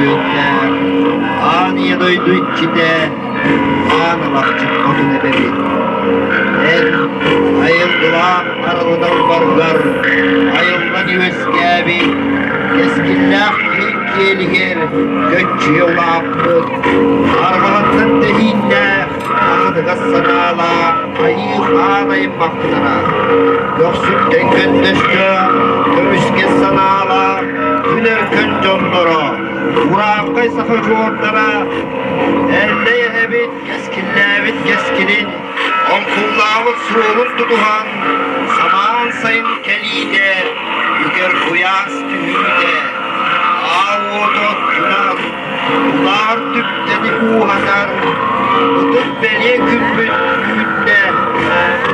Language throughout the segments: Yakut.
үөннээх, аан ийэ дойду иччитэ, аан алахчын хотун эбэбит. Эн айылгылаах аралынан баргар, айыллан үөскээбит, кэскиллээх киһи киэлигэр көччүйэ улааппыт, арҕаһыттан тэһииннээх, аһыныгас санаалаах айыы хаан айыммахтара, көхсүттэн көндөстө, көмүскэс санаалаах күн өркөн дьонноро, урааҥхай саха удьуордара, Эллэй эһэбит кэскиллээбит кэскилин, оҥкуллаабыт суолун тутуһан, самаан сайын кэлиитэ, үгэр куйаас түһүүтэ, аал уоту оттунан, Улаар түптэни ууһатар, ытык бэлиэ күммүт үүннэ,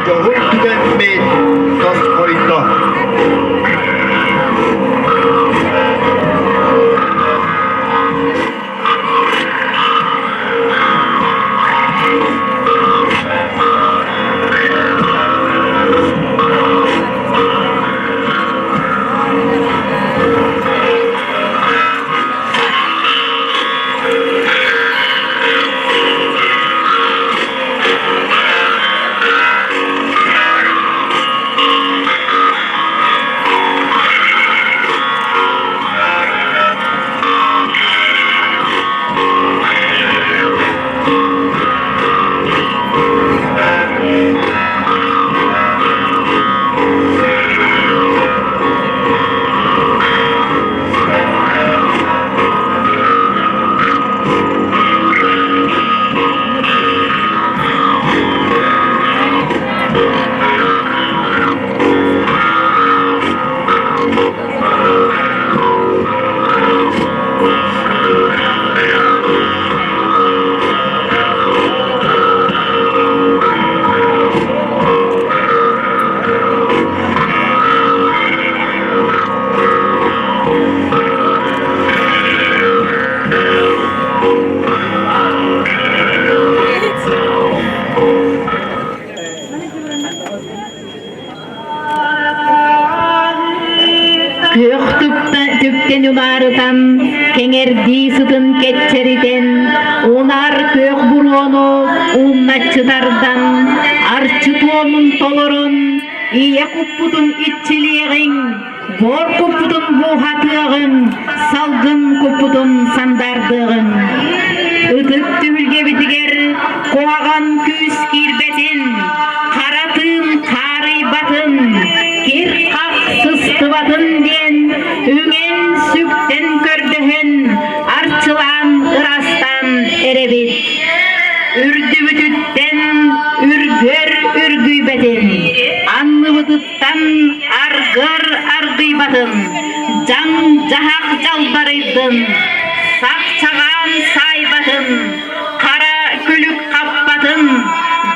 дьоһун түгэммит тосхойдо. Күөх түптэн унаарытан, кэҥэрдии сытын кэччэритэн, унаар күөх буруону умначчы тардан, арчы туомун толорон, ийэ куппутун иччилиэҕиҥ, Буор куппутун буоһатыаҕыҥ, салгын куппутун сандаардыаҕыҥ. Ытык түһүлгэбитигэр куһаҕан күүс киирбэтин, хара тыын хаарыйбатын, кир-хах сыстыбатын диэн үҥэн-сүктэн көрдөһөн, арчылаан ыраастаан эрэбит. Үрдүбүтүттэн үргэр үргүйбэтин, анныбытыттан Тан аргыр аргыйбатын, дьаҥ-дьаһах дьалбарыйдын, сах-чаҕаан саайбатын, хара күлүк хаппатын,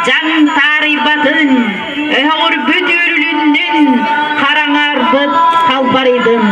дьаҥ таарыйбатын, өһөҕүрбүт үүрүлүннүн, хараҥарбыт халбарыйдын.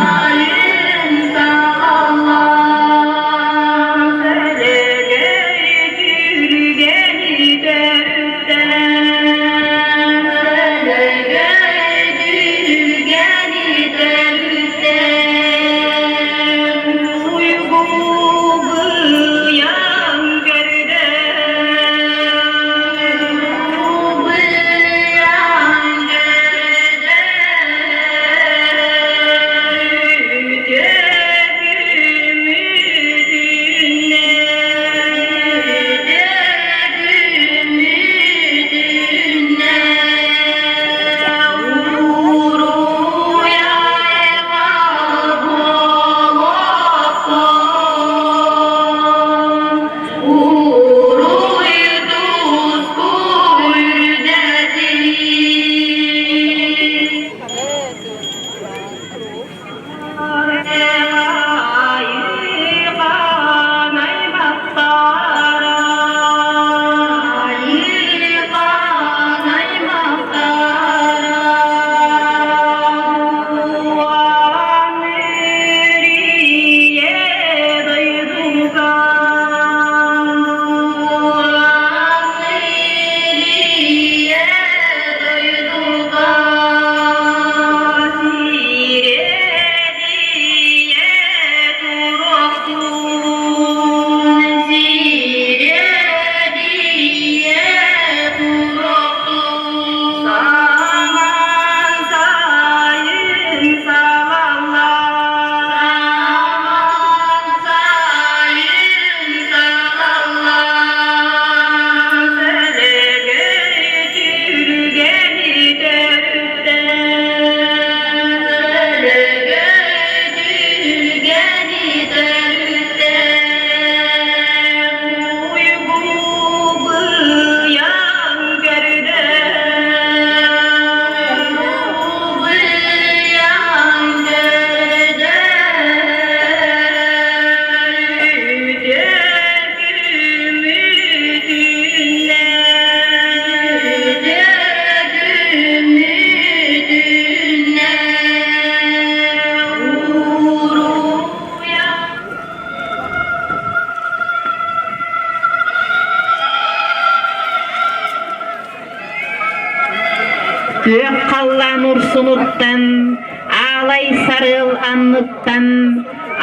Хорсунуттан, аалай сарыал анныттан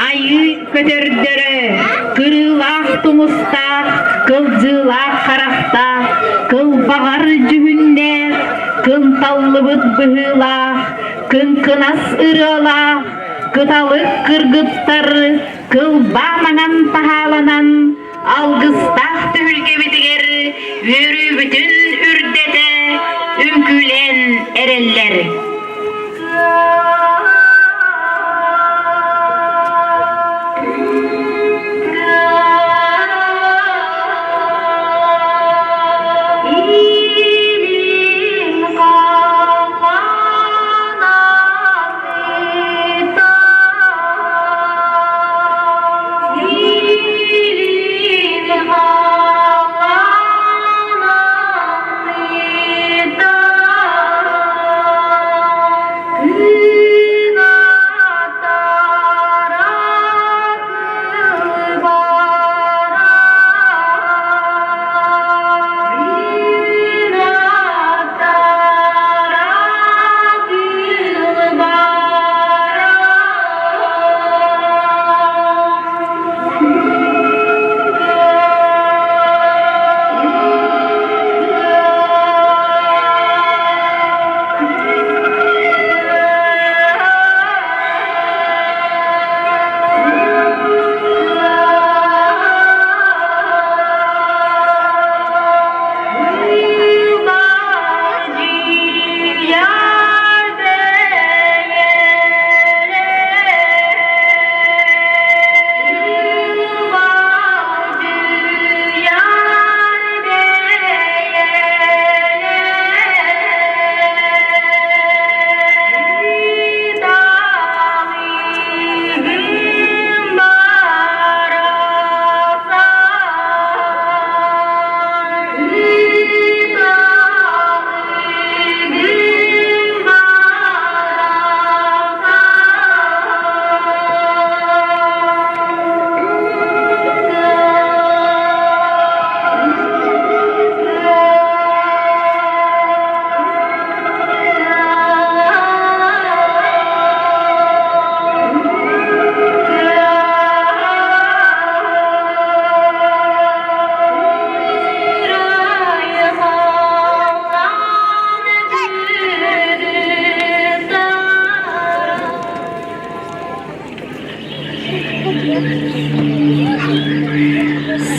айыы көтөрдөрө, кырыылаах тумустаах, кылдьыылаах харахтаах, кылбаҕар дьүһүннээх, кынталлыбыт быһыылаах, кыҥкынас ырыалаах, кыталык кыргыттар кылбаа маҥан таһааланан алгыстаах түһүлгэбитигэр үөрүүбүтүн үрдэтэ үҥкүүлээн эрэллэр.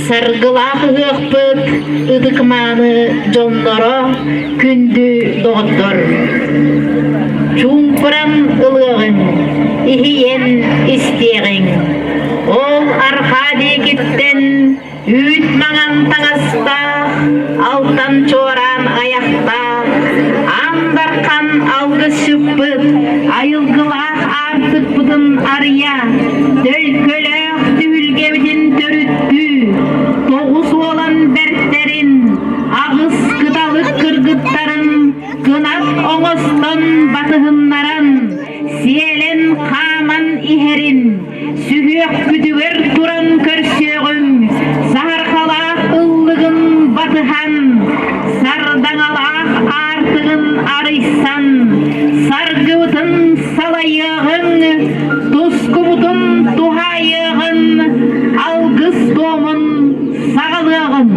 Саргылаах ыһыахпыт ытык-мааны дьонноро, күндү доҕоттор! Чуумпуран ылыаҕыҥ, иһийэн истиэҕиҥ. Ол арҕаа диэкиттэн үүт маҥан таҥастаах, алтан чуораан айахтаах, аан дархан алгысчыппыт, айылгылаах аартыкпытын арыйа, төлкөлөөх түһүлгэбитин төрүттүү, тоҕус уолан бэртэрин, аҕыс кыталык кыргыттарын кынат оҥостон батыһыннаран, сиэлэн хааман иһэрин, сүһүөхпүтүгэр туран көрсүөҕүм, саһархалаах ыллыгын батыһан, сардаҥалаах аартыгын арыйсан, саргыбытын салайыаҕыҥ, тускубутун туһаайыаҕын, алгыс туомун саҕалыаҕын.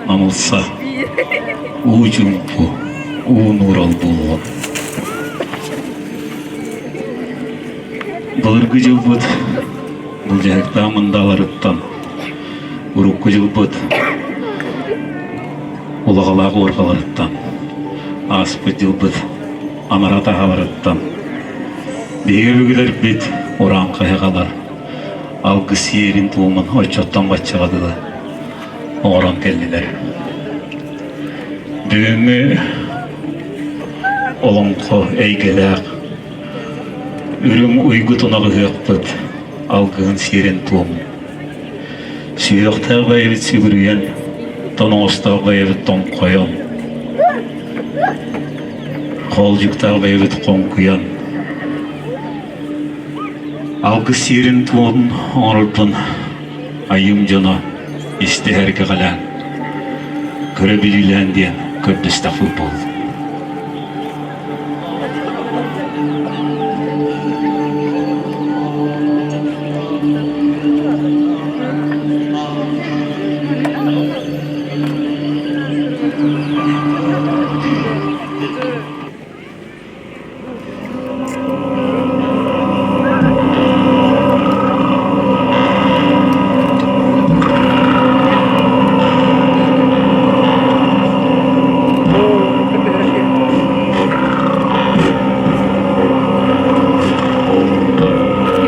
Намылса, уу чуумпу, уу нуурал буолуо. Былыргы дьылбыт былдьаһыктаах мындааларыттан, урукку дьылбыт улаҕалаах уорҕаларыттан, ааспыт дьылбыт анара таһаларыттан биһиги өбүгэлэрбит ураан хайаҕалар алгыс сиэрин-туомун оччоттон баччаҕа дылы оҥорон кэллилэр. Бүгүҥҥү олоҥхо эйгэлээх үрүҥ уйгу тунаҕ ыһыахпыт алгыһын сиэрин-туомун сүһүөхтээх бэйэбит сүгүрүйэн, тоноҕостоох бэйэбит тоҥхойон, хоолдьуктаах бэйэбит хоҥкуйан, алгыс сиэрин-туомун оҥорорбун айыым дьоно истиһэр кэҕэлээн, көрө билиилээн диэн көрдөстөхпүт буолла.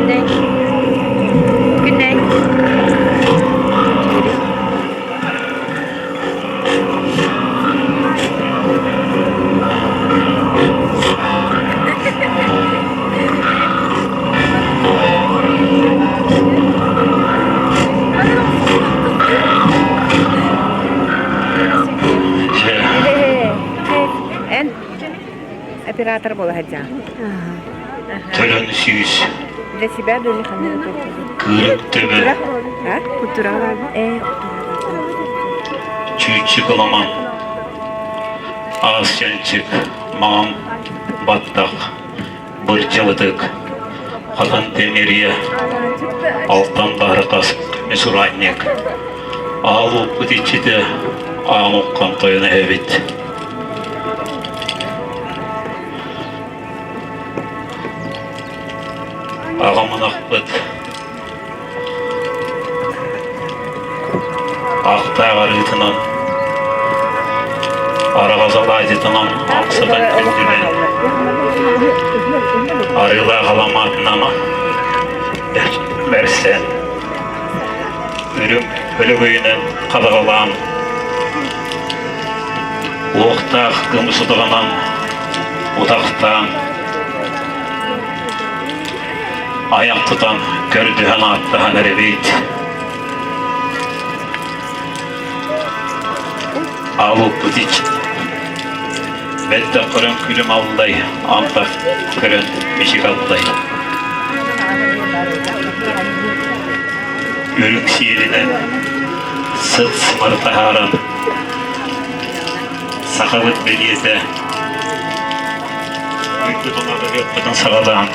Күннэй. Күннэй. Эн оператор буола сылдьаҕын. Төлөн сүүс. Для себя были Кыырык төбө. А? Культура Чүүччүк ылама. Аас чэнчик, маҥан баттах, бырдьалытык, хатан тэмириэ, алтан баһырҕас мисуранник, аал уоппут иччитэ аан уххан тойон эһэбит. Аҕам ынахпыт Ахтаах арыытынан, араҕас алаадьытынан амсатан күндүлээн, арыылаах аламаатынан бэрсэн, үрүҥ өлөгөйүнэн хадаҕалаан, уохтаах кымыс утаҕынан утахтаан, айах тутан көрдөһөн ааттаһан эрэбит. Аалуппут ич бэттэх көрөн күлүм аллай, антах көрөн мичик аллай. Үрүҥ сиэлинэн сыт сымар таһааран сахабыт бэлиэтэ Уйгутун саҕалаан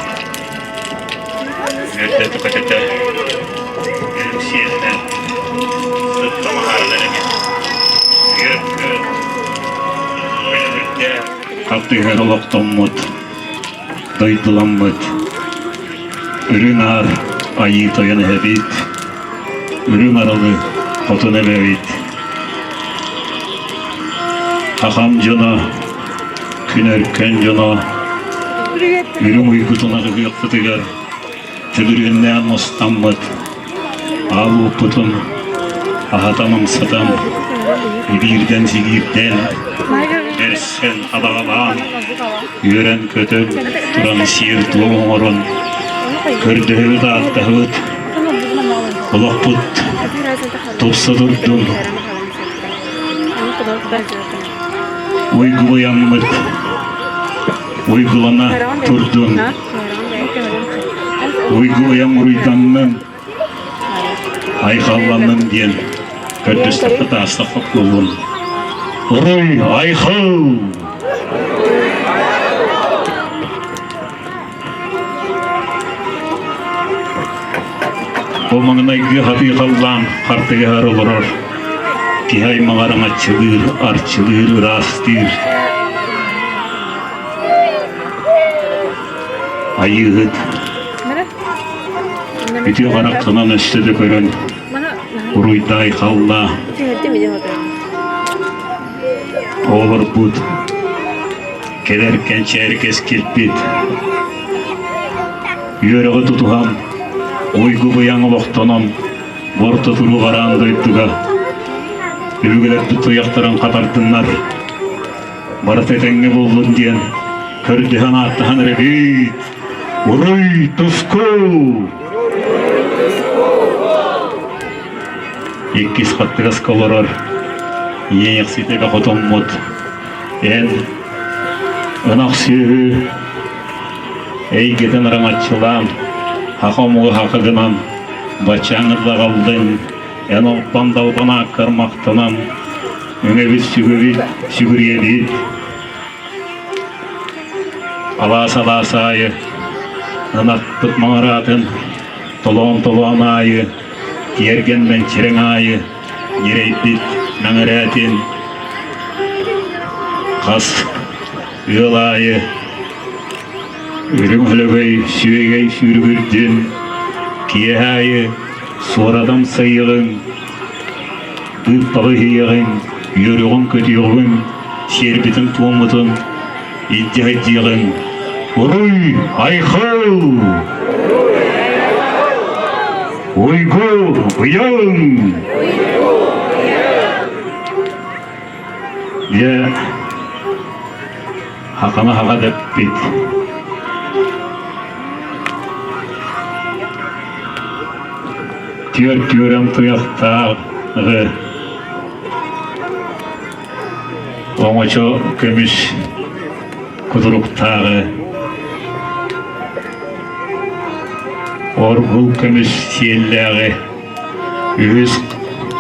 үөрдэ-көтүтэ үрүҥ сиэлинэн сыттамаһааран эрэбит. Үөр-көт, күлүмүрдэ халтыһар олохтоммут, дойдуламмыт, үрүҥ аар айыы тойон эһэбит, үрүҥ аралы хотун эбэбит, Хахам дьоно, күн өркөн дьоно, үрүҥ уйгутун аҕыһыахпытыгар төбүрүөннээн мустаммыт, аал уоппутун аһатан-амсатан, ибиирдэн-сигиирдэн, бэрсэн абаҕалаан, үөрэн-көтөн туран сиэр-туом оҥорон, көрдөһөбүт-ааттаһыбыт, олохпут тупса турдун, Уйгуйаммыт уйгулана турдун, уйгуйам уруйданнын, айхалланнын диэн көрдөстөххө таастахха буоллун. Уруй, айхал! Ол маҥнайгы хатыы халлаан хартыгыһар олорор. Киһи аймаҕар аҥаччылыыр, арчылыыр, ыраастыыр. Айыыһыт үтүө хараххынан өссө да көрөн уруйдаай халлаа оҕолорбут кэлэр кэнчээри кэскилбит үөрэҕи тутуһан уйгу быйаҥ олохтонон орто туруу бараан дойдуга өбүгэлэрбит туйахтарын хатардыннар барыта этэҥҥэ буоллун диэн көрдөһөн ааттаһан эрэбит уруй туску иккис хаттыгаска олорор ийэйэхситэ хотоммут эн ынах сүөһү эйгэтин араҥаччылаан хаха омугу хаха гынан баччааҥҥы даҕаллыҥ эн олтон далбан ааккар махтанан үҥэбит сүгэбит сүгүрүйэбит алаас алаас аайы ынахпыт маҥараатын толоон толоон аайы тиэргэн мэнчирэҥ аайы ньирэйбит мэҥирээтин хас ыал аайы үрүҥ өлөгөй сүөгэй сүүрүгүрдүн киэһэ аайы суоратам сайыҕыҥ быыппаҕы иһиэҕиҥ үөрүөҕүҥ-көтүөҕүҥ сиэрбитин-туоммутун илдьэ сылдьыаҕыҥ уруй айхал уйгу быйаҥ дьэ хахана хаха дэппит түөрт түөрэм туйахтааҕы оҥочо көмүс кутуруктааҕы оргул көмүс сиэллээҕи үһүс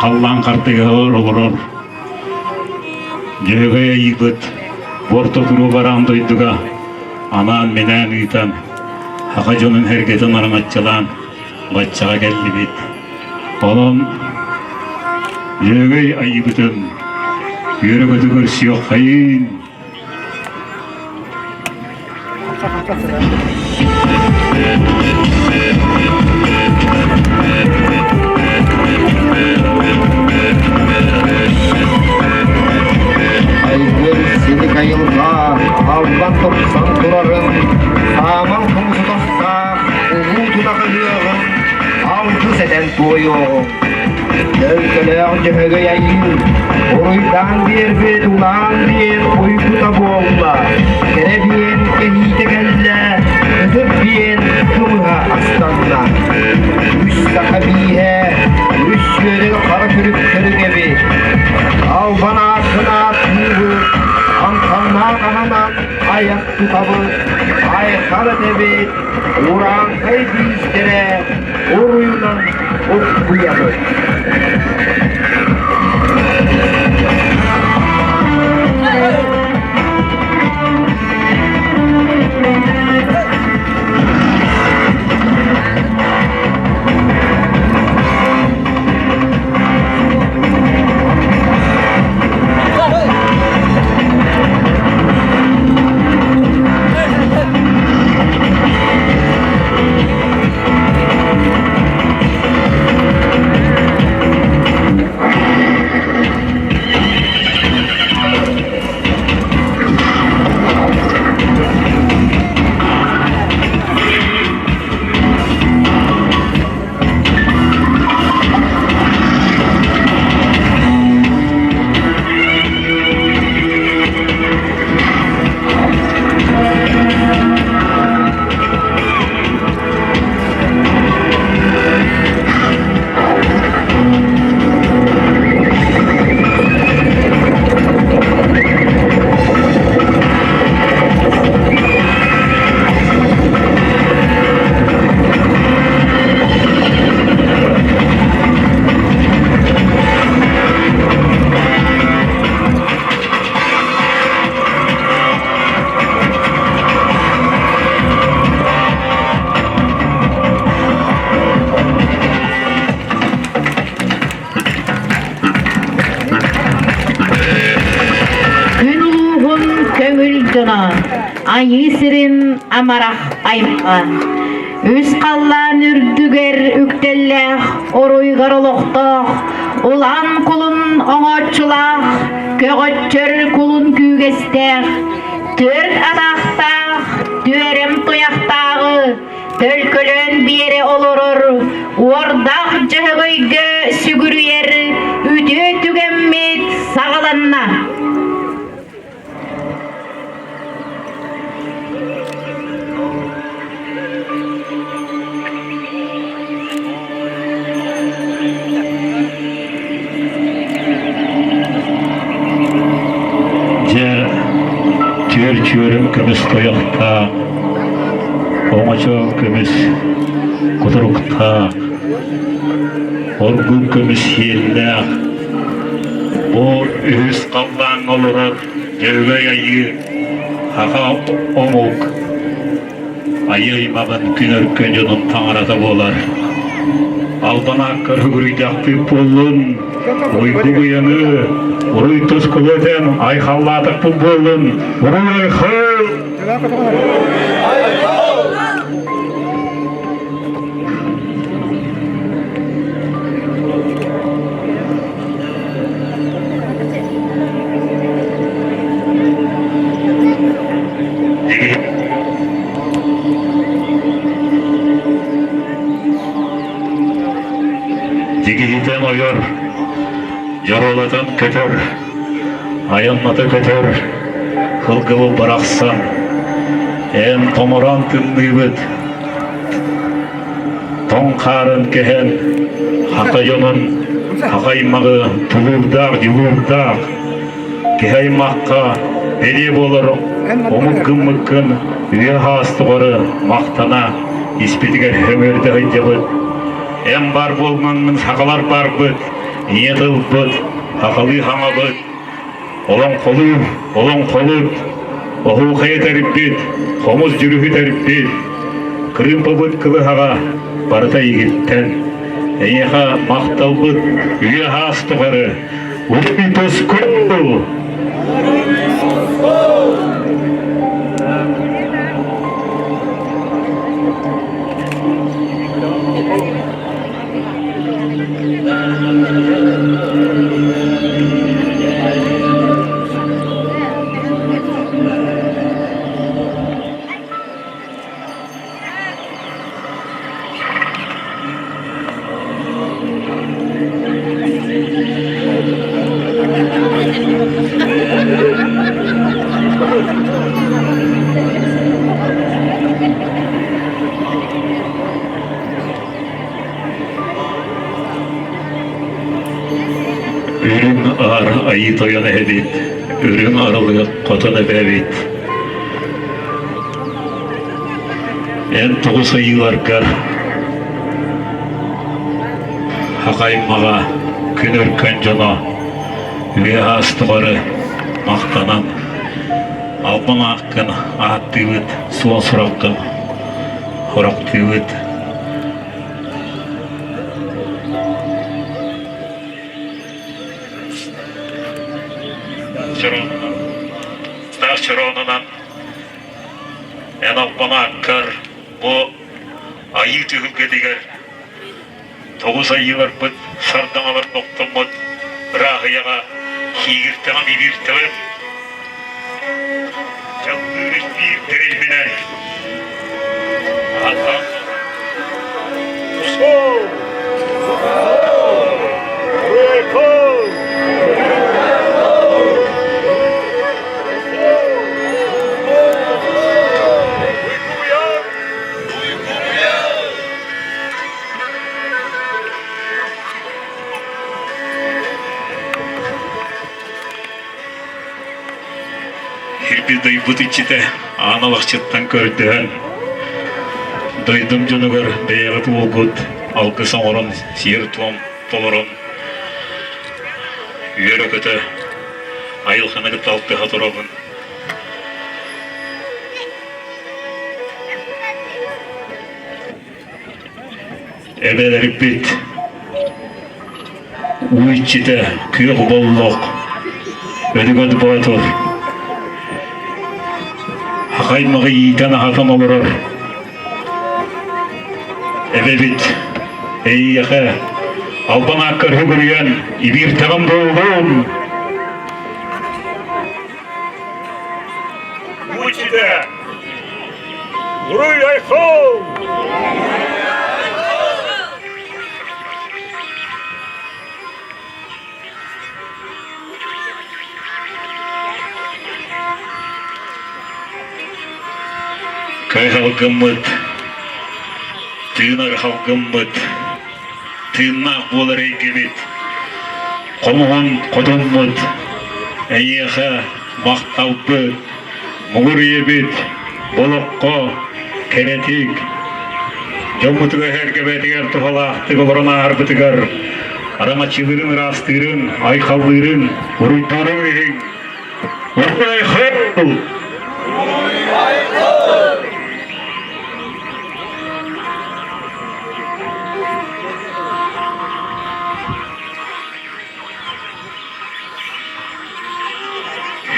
халлаан хартыгыһар олорор Дьөһөгөй айыыбыт орто туруу бараан дойдуга анаан-минээн ыытан, саха дьонун сэргэтин араҥаччылаан баччаҕа кэллибит. Онон Дьөһөгөй айыыбытын үөрэ-көтө көрсүөххэйин! Айгыр силик айылҕа аллан тупсан турарын, хааман хомусу тохтоох улуу тутах ыһыаҕын алгыс этэн туойуоҕуҥ. Төлкөлөөх Дьөһөгөй Айыы уруйдаан биэрбит улаан биэн уйгута буолла, кэрэ биэн кэһиитэ кэллэ, ытык биэн кымыһа астанна. Үс саха бииһэ, үс үөрэл хара күрүк көрүк эбит. Албан ааккын ааттыыбыт, амтаннаах аһынан айах тутабыт, айхал этэбит, урааҥхай биистэрэ уруйунан уккуйабыт. дьоно, Айыы сирин амарах аймаҕа. Үс халлаан үрдүгэр үктэллээх, оруйгар олохтоох, улаан кулун оҥооччулаах, көҕөччөр кулун күүгэстээх, түөрт атахтаах, түөрэм туйахтааҕы төлкөлөөн биэрэ олорор уордаах дьөһөгөйгө сүгүрүйэр үтүө түгэммит саҕаланна. Дьэ, түөр чүөрүм көмүс тойохтоох, оҥочо көмүс кутуруктаах, оргул көмүс сиэллээх, бу үһүс халлааҥҥа олорор Дьөһөгөй Айыы саха омук Айыы аймаҕын күн өркөн дьонун таҥарата буолар. Албан ааккар үгүрүйдэхпит буоллун, уйгу быйаҥы, уруй тускулу этэн айхаллаатахпыт буоллун, уруй айхал! Дигиһитэн ойор, дьоруолатан көтөр, айанната көтөр, кылгыбы барахсан, эн томороон тымныыбыт, тоҥ хаарын кэһэн, хата дьонун хата аймаҕы тулуурдаах, дьулуурдаах, киһи аймахха бэлиэ буолар омук гыммыккын үйэ хаас тухары махтана испитигэр сөҥүөрдэ сылдьабыт. Эн баар буолмаҥҥын сахалар баарбыт, ийэ тылбыт, сахалыы хаҥабыт, олоҥхолуур, олоҥхолут, оһуохайы тэрийбит, хомус дьүрүһү тэрийбит, кырыымпабыт кылыһаҕа барыта эйигиттэн. Эйиэхэ махталбыт үйэ хаас тухары Уруй тускул! Үрүҥ аар айыы тойон эһэбит, үрүҥ арылы хотон эбэбит. Эн тоҕус айыыларгар хахаймаҕа күн өркөн дьоно үйэ аас тухары махтанан албан ааккын ааттыыбыт, суон сураххын хорохтуубут. Чороонунан, чороонунан эн албан ааккар бу айыы түһүлгэтигэр тоҕус айыыларбыт сардаҥалар тохтоммут ырааһыйаҕа кииртэҕим ибииртэҕим дьаллыыр испиир тэрилбинэн ааттаан Ирбит дойбут иччитэ аан алахчыттан көрдөһөн, дойдум дьонугар бэйэҕит уолгут алгыс оҥорон, сиэр-туом толорон, үөрэ-көтө айылҕаны кытта алтыһа турабын. Эбэлэрбит уу иччитэ күөх боллох Өрүгөт Боотур. Саха аймаҕы иитэн-аһатан олорор эбэбит эйиэхэ албан ааккар үгүрүйэн ибииртэҕим буоллун! Учите! Уруй айхал! Кыһалгыммыт, тыынар халгыммыт, тыыннаах буолар эйгэбит, хомуһун хотуммут, эйиэхэ махталбыт, муҥур ийэбит, олоххо кэрэтик, дьоммутугар эһэргэбэтигэр туһалаахтык олорон ааһарбытыгар араҥаччылыырын ыраастыырын, айхаллыырын, уруйдуурун иһин Уруй-айхал!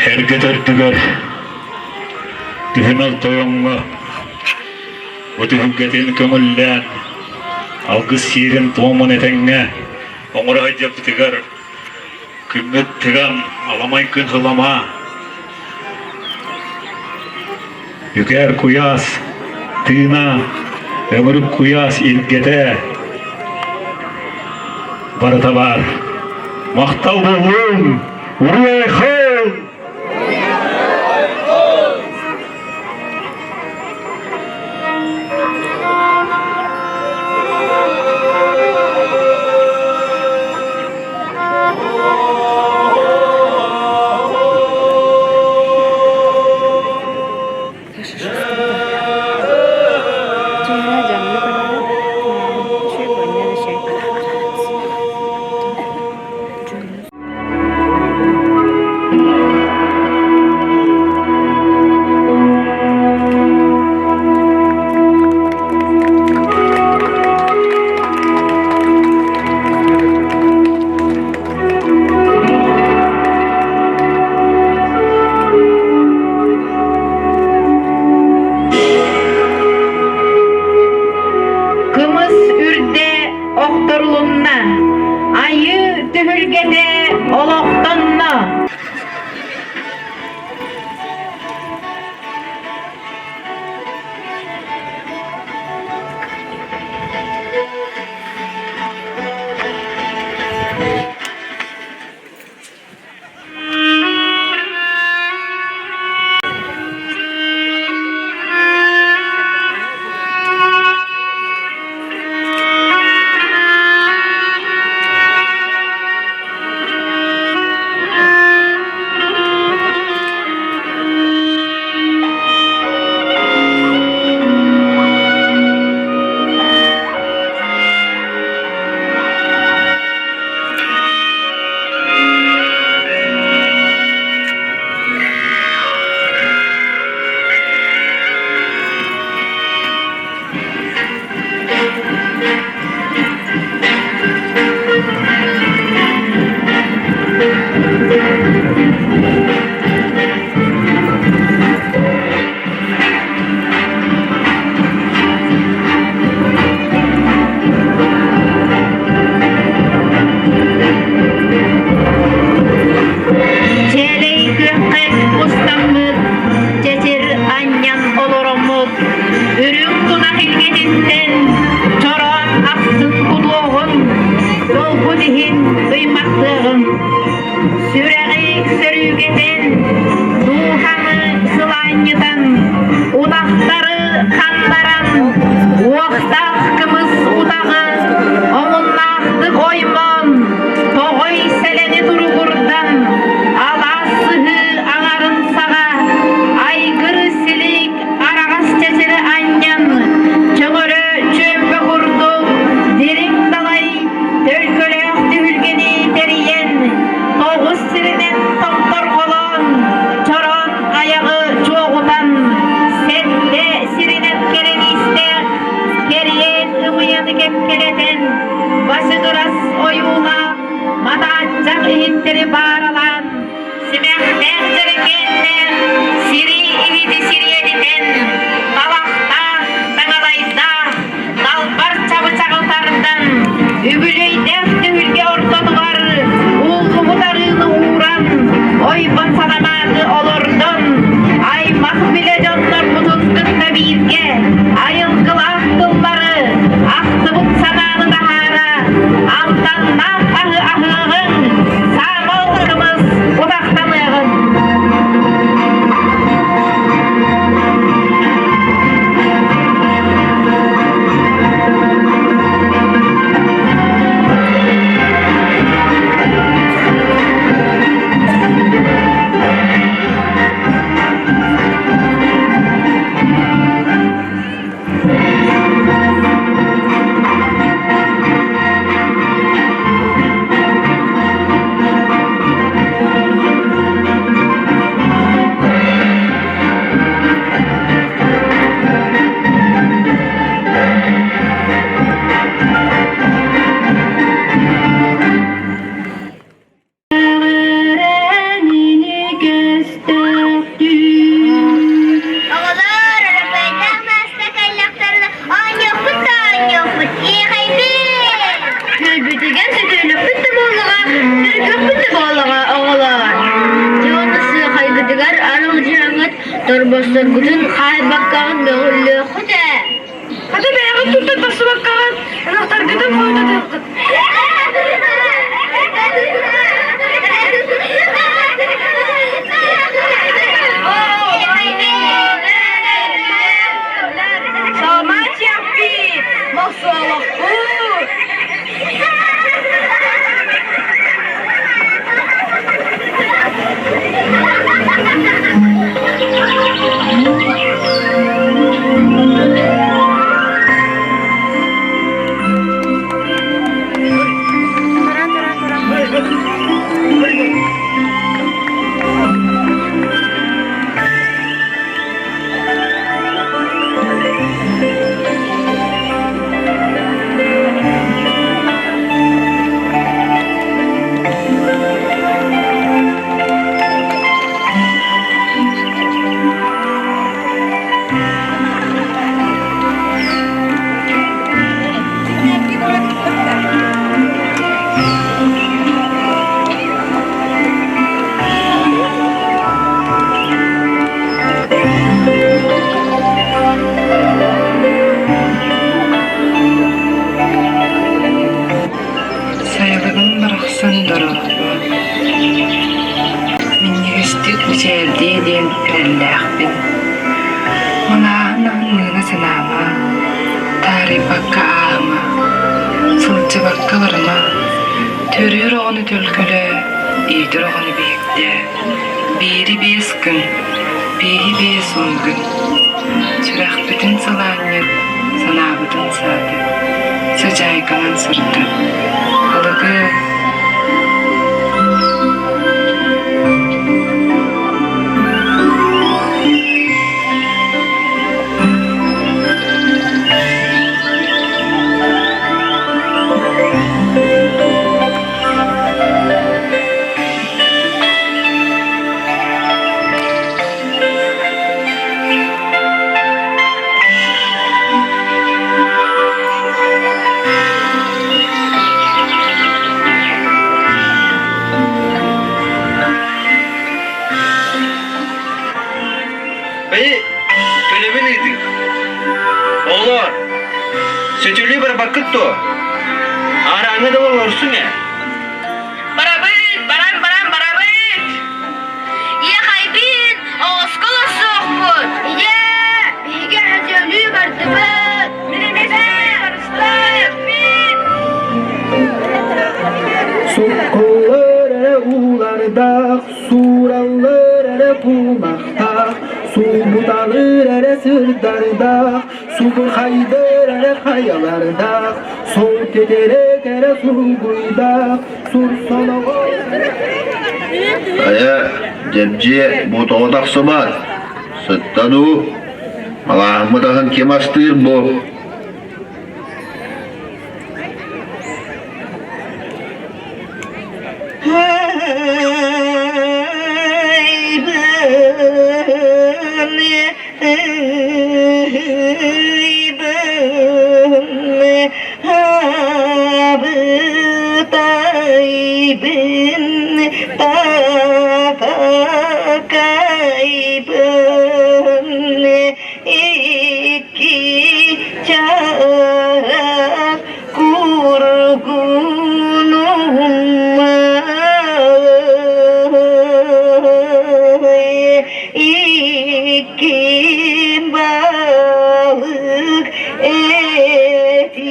Эргэ төрдүгэр түһүмэл тойоҥҥо бу түһүлгэтин көҥүллээн алгыс сиэрин-туомун этэҥҥэ оҥоро сылдьарбытыгар күммүт тыган аламай күн сылама үкэр куйаас тыына өҥүрүк куйаас илгэтэ барыта баар махтал буоллун уруй-айхал Кымыс үрдэ охторулунна, айыы түһүлгэтэ олохтонно. Чээлэй күөххэ кустаммыт, чэчир анньан олороммут, үрүҥ тунах илгэтиттэн чороон ахсын кутуоҕун, долгун иһин ыймахтыаҕын, сүрэҕи сөрүүгэтэн, дууһаны сылаанньытан, утахтары ханнаран, уохтаах кымыс утаҕы омуннаахтык оймоон, тоҕой сэлэни туругурдан, алаас сыһыы аҥарын саҕа, айгыр силик араҕас чэчири анньан, чөҥөрө чүөмпэ курдук дириҥ далай төлкөлөөх түһүлгэни тэрийэн, тоҕус сиринэн томторҕолоон, чороон айаҕы чуоҕутан, сэттэ сиринэн кэрэниистээх кэриэн ымыйаны кэккэлэтэн, бачыгырас ойуулаах матааччах иһиттэри бааралаан, симэхтээх дьэрэкээннээх сири иһити сириэдитэн, Торбосторгутун хаайбаккаҕыт мөҕүллүөххүт ээ. Хата бэйэҕит туттан тахсыбаккаҕыт, ынахтаргытын хойутатыаххыт. Саламааччыйахпыт, мохсуолахпыт. Сайылыгым барахсан дорообо, минньигэстик мичээрдиэ диэн эрэллээхпин. Малааһын аһыныына санаама, таарыйбакка ааһыма, сылдьыбакка барыма, төрүүр оҕону төлкөлөө, иитэр оҕону биһиктээ, биири 5 күн, бииһи 50 күн, сүрэхпитин сылаанньыт, санаабытын саатыт, сыдьаайканан сырдат, алыгы Бэйи, төлөбүн ыытыы. Оҕолоор, сөтүөлүү барбаккыт дуо? Аарааҥҥа да олорсуҥ ээ. Барабыт, баран, баран, барабыт! Иэхэйбин, оҕуску олорсуохпут! Ийээ, биһиги сөтүөлүү бардыбыт! Мин эмиэ барыстым! Суккуллар эрэ уулардаах, суураллар эрэ кумахтаах, сулбуталыыр эрэ сырдардаах, субурхайдар эрэ хайалардаах, сол тэтэрээк эрэ сургуйдаах, сур солоҕо Хайа, Дьэбдьиэ, бу тоҕо тахсыбат? Сытта дуу? Малааһыммыт аһын ким астыыр бу? Икки чаас кургунум икки балык этим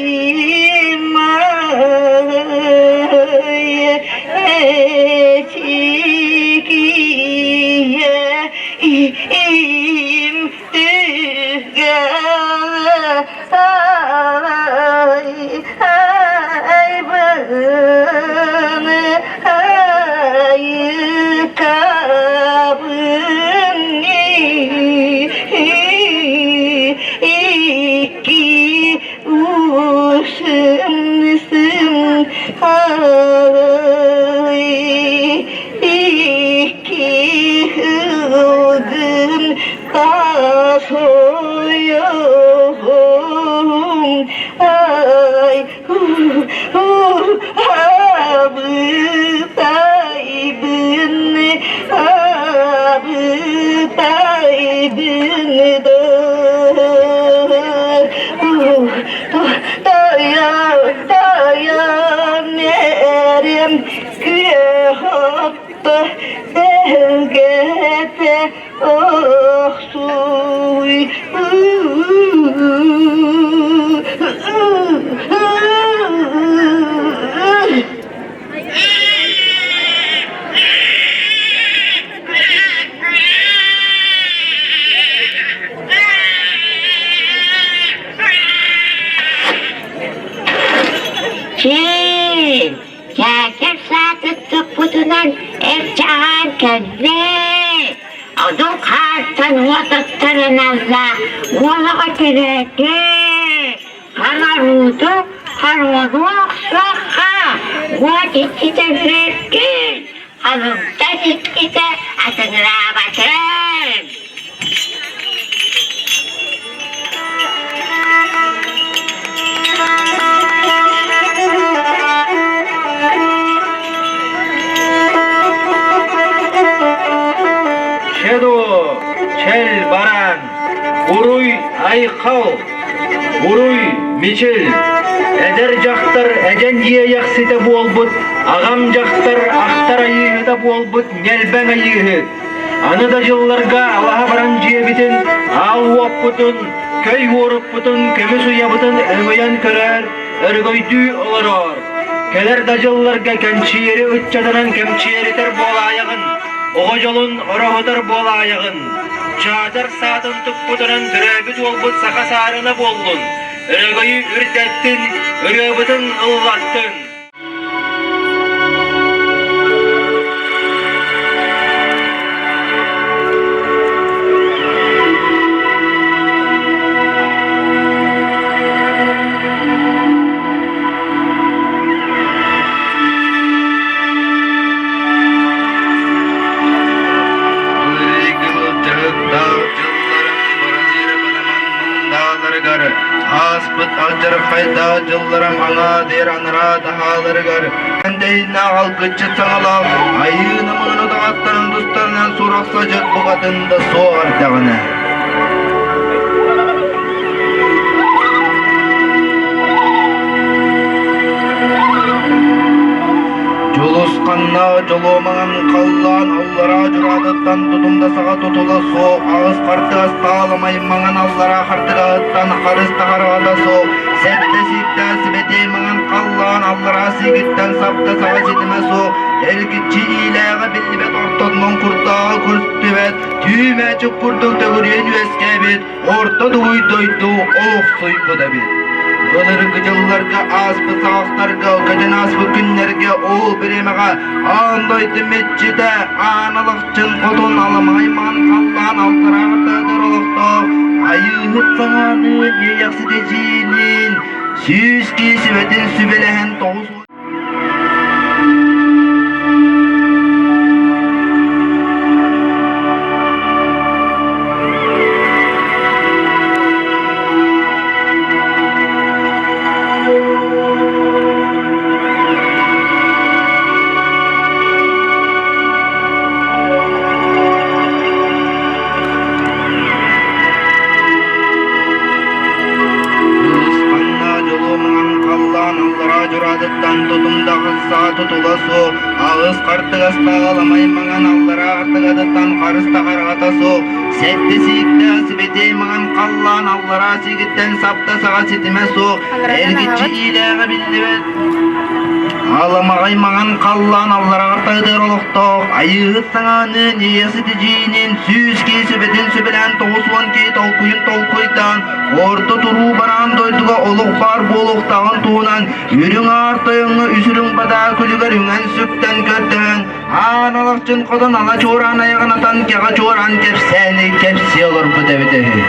эчикие им Өһүргэтэ охсуй. Чиин, чээкэр саатын туппутунан эр чаҕаан кэллэ. Одун хаартан уот оттороналла, уолаҕа төрөөтө. Харарууту хоруону охсуохха, уот иччитэ үөрдүн, холумтан иччитэ атыҥыраабатын. Чедо, чел баран, уруй айхал, уруй мичил, эдэр дьахтар эдьэн иэйэхситэ буолбут, аҕам дьахтар ахтар айыыһыта буолбут ньэлбэҥ айыыһыт. Аны да дьылларга алаһа баран дьиэбитин, аал уоппутун, көй уорукпутун, көмүс уйабытын өҥөйөн көрөр, өрөгөйдүү олороор. Кэлэр да дьылларга кэнчиэри ыччатынан кэмчиэритэр буолаайаҕын, оҕо дьолун ороһутар буолаайаҕын. Чаатар саатын туппутунан төрөөбүт уолбут саха саарына буоллун, өрөгөйү үрдэттин, ырыабытын ыллаттын. Ааспыт алдьархайдаах дьылларым аҥаа диэр анараа таһааларыгар эндэйиннээх алгыччыт саҥалаах айыы намыһын утаҕаттарын тустарынан сурах-садьык букатын да суох эрдэҕинэ Дьулусханнаах дьолуомаҥан халлаан аллараа дьураатыттан тутумда саҕа тутула суох аҕыс хартыгас таалымай маҥан аллараа хартыгаһыттан харыс таһараҕата суох сэттэ сииктээх сибэтиэй маҥан халлаан аллараа сиигиттэн сапта саҕа ситимэ суох эргиччи иилээҕэ биллибэт ортотунан курдааҕы көстүбэт түү мээчик курдук төгүрүйэн үөскээбит орто дугуй дойду олохсуйбут эбит. Былыргы дьылларга ааспыт саҕахтарга, көтөн ааспыт күннэргэ ол бириэмэҕэ аан дойду меччитэ аан алахчын хотун аламай маан халлаан алтараатыгар олохтоох айыыһыт саҥаны иэйэхситэ дьиилиин сүүс киһи сүбэтин сүбэлэһэн тоҕус Дьулусханна дьолуомунан халлаан аллараа дьураатыттан тутумдаҕын саа тутула суох, аҕыс хартыгастаах аламай маҥан аллараа артыгатыттан харыс да хараҕата суох, сэттэ сииктээх сибэтиэй маҥан халлаан аллараа сиигиттэн сапта саҕа ситимэ суох, эргиччи иилээҕэ биллибэт Аламаҕай маҥан халлаан аллараа таһытыгар олохтоох Айыыһыт саҥаныын Ийэси тидьиинин сүүс киһи сүбэтин сүбэлээн 90 киһи толкуйун толкуйдаан орто туруу бараан дойдуга олох баар буолуохтааҕын туһунан үрүҥ аар тойоҥҥо үс үрүҥ бадаа күлүгэр үҥэн-сүктэн көрдөһөн аан алахчын хотон ала чуораан айаҕын атан кэҕэ чуораан кэпсээни кэпсии олорбут эбитэ үһү.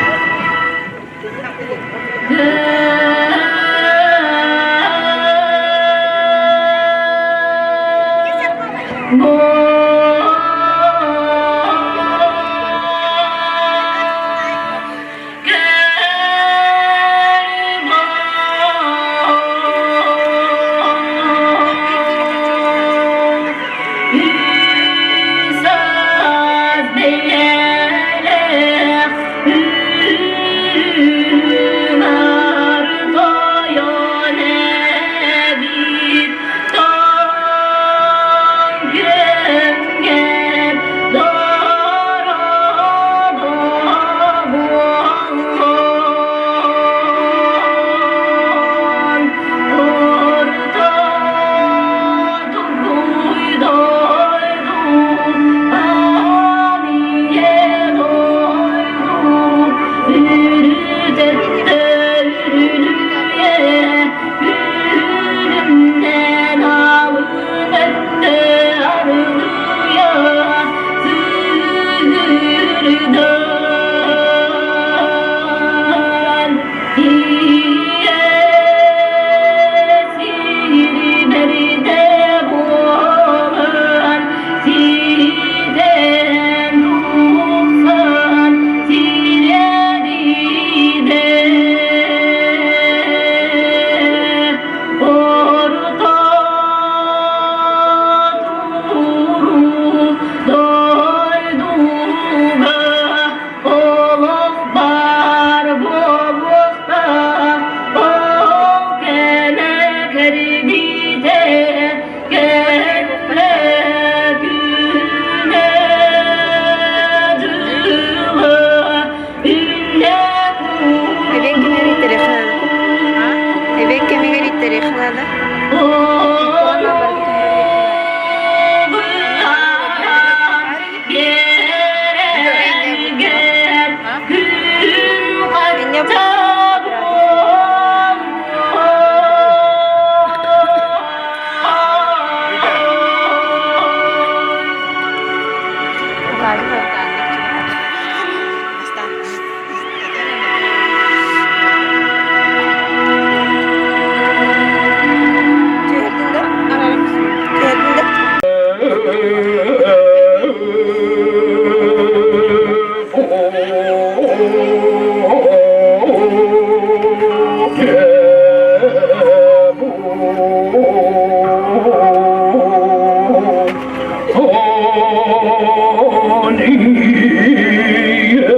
Ийэ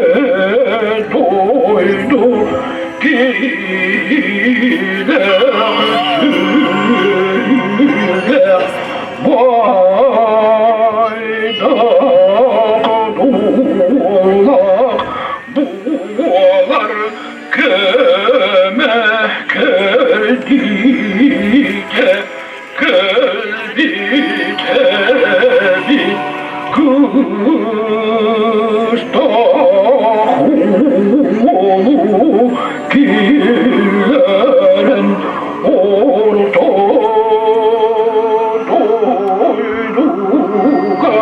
дойду киилэх сүлэх байдах дуулах буолар көмө кэрдиитэ кэлбитэбит кыыстаах уолу киллэрэн орто дойдуга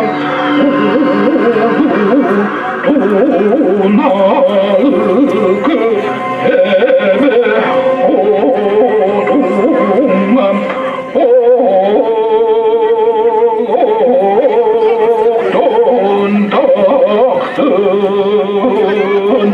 туналыкы эбэ хотуҥҥа олохтон тахсын.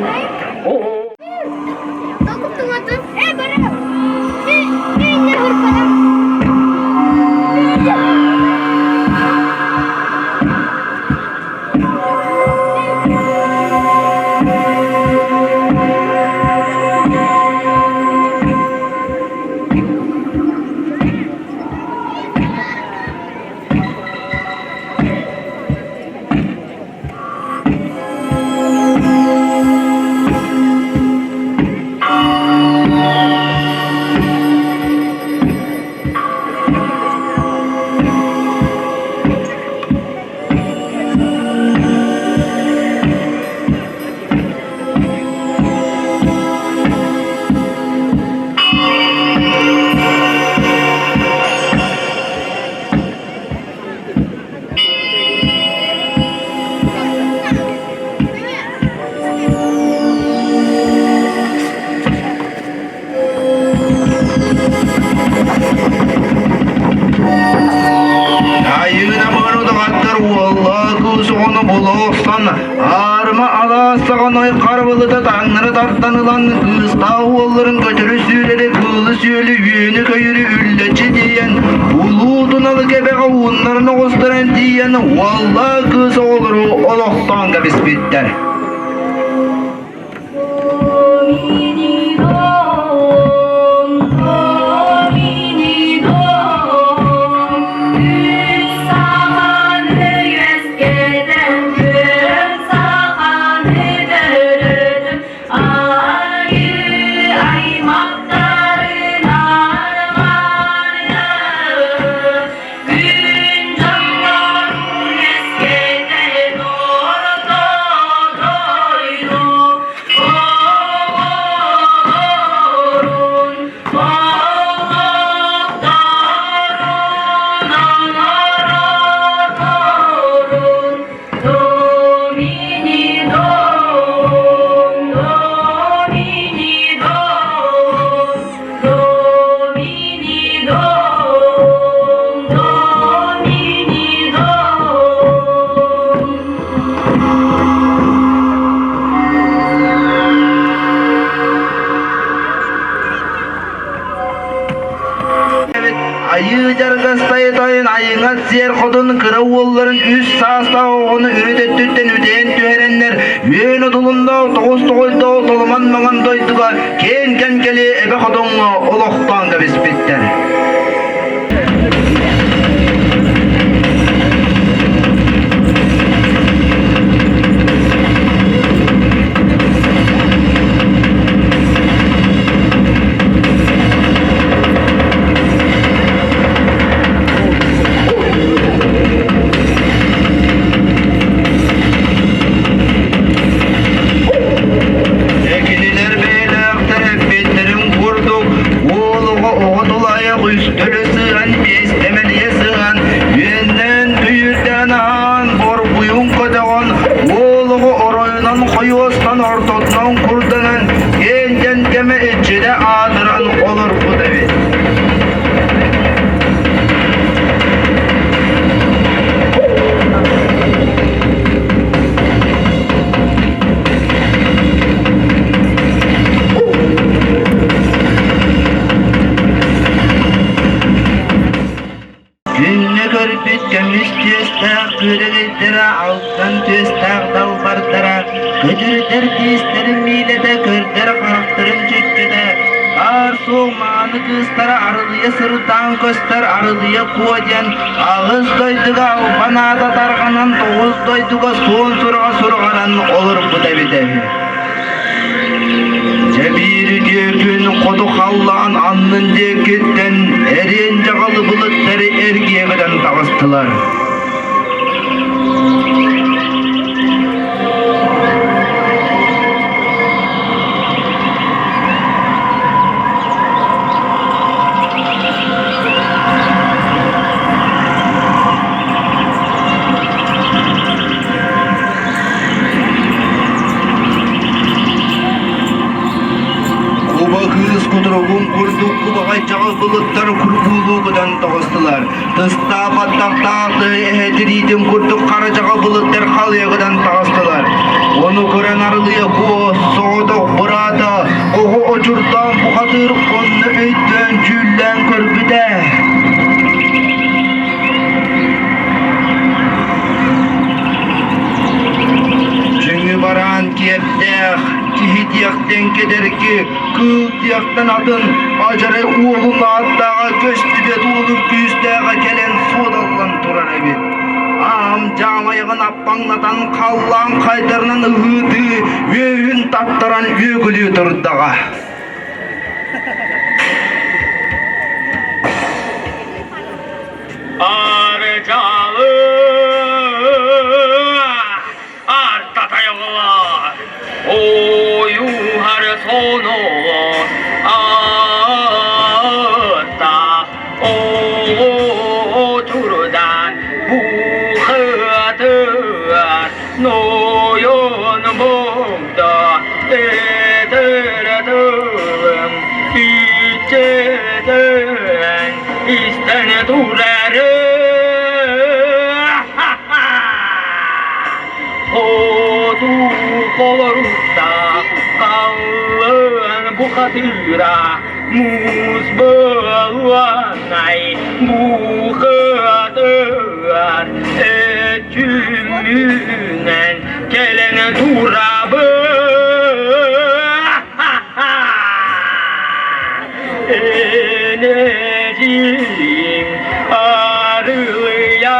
Айыына доҕоттор уоллаах кыыс оҕону була охсон, аарыма алаас саҕаной харбылыта таҥнары тардан ылан кыыстаах уолларын көтөрү сүүрэри кыылы-сүөлү үөнү-көйүрү үллэччи тиийэн улуу туналы кэбэҕэ ууннарын оҕустаран тиийэн уоллаах кыыс оҕолору олохтоон кэбиспиттэр. Айыы дьаргастай тойон айыҥат сиэр хотун кыра уолларын үс саастаах оҕону үрүт өттүттэн үтэйэн түһэрэннэр үөн одулуннаах тоҕус тоҕойдоох толомон маҥан дойдуга киэн кэнкэли эбэ хотоҥҥо олохтоон кэбиспиттэр. Кинилэр бэйэлээхтэр эппиттэрин курдук уол оҕо оҕо тулаайах үстөлө сыһан биэстэмэлийэ сыһан үөннээн түйүрдээн аһаан борбуйун көтөҕөн уол оҕо оройунан хойуостан ортотунан курданан киэн кэмэ иччитэ аатыран олорбут эбит. Күҥҥэ көрбүт көмүс түөстээх күөрэгэйдэрэ алтан түөстээх Көтүрдэр тиистэрин миилэтэ, көрдөр харахтарын чүччэтэ, баар-суох мааны кыыстара арылыйа сырдаан көстөр Арылыйа Куо диэн аҕыс дойдуга албан аата тарҕанан, тоҕус дойдуга суон сураҕа сураҕыран олорбут эбитэ үһү. Дьэ биир үтүө күн хоту халлаан аннын диэкиттэн эриэн дьаҕалы былыттары эргийэ көтөн таҕыстылар. Куба кыыс кутуругун курдук кубаҕай чаҕыл былыттар курбуулуу көтөн таҕыстылар. Тыстаах баттахтаах эһэ тириитин курдук хара чаҕыл былыттар халыйа көтөн таҕыстылар. Ону көрөн арылыйа куо соҕотох быраата оҕо очурдаан бухатыыр онно өйдөөн дьүүллээн көрбүтэ. Дьиҥи бараан киэптээх, киһи диэхтэн кэдэрги, кыыл диэхтэн атын, адьарай уолун ааттааҕа көстүбэт уолун күүстээҕэ кэлэн суодаллан турар эбит. Аам дьаамайаҕын аппаҥнатан халлаан хайдарынан ыһыытыы, үөһүн таттаран үөгүлүү турдаҕа. Арчалы артатайылар ойуһар соно атта очурдан бухатыр нойон богда этер тылым иччетен истэн турары Хоту холоруста халлан бухатыра муус буолуонай бухатыр өтүмүнэн кэлэн турабын Энэдьиим арылыйакуа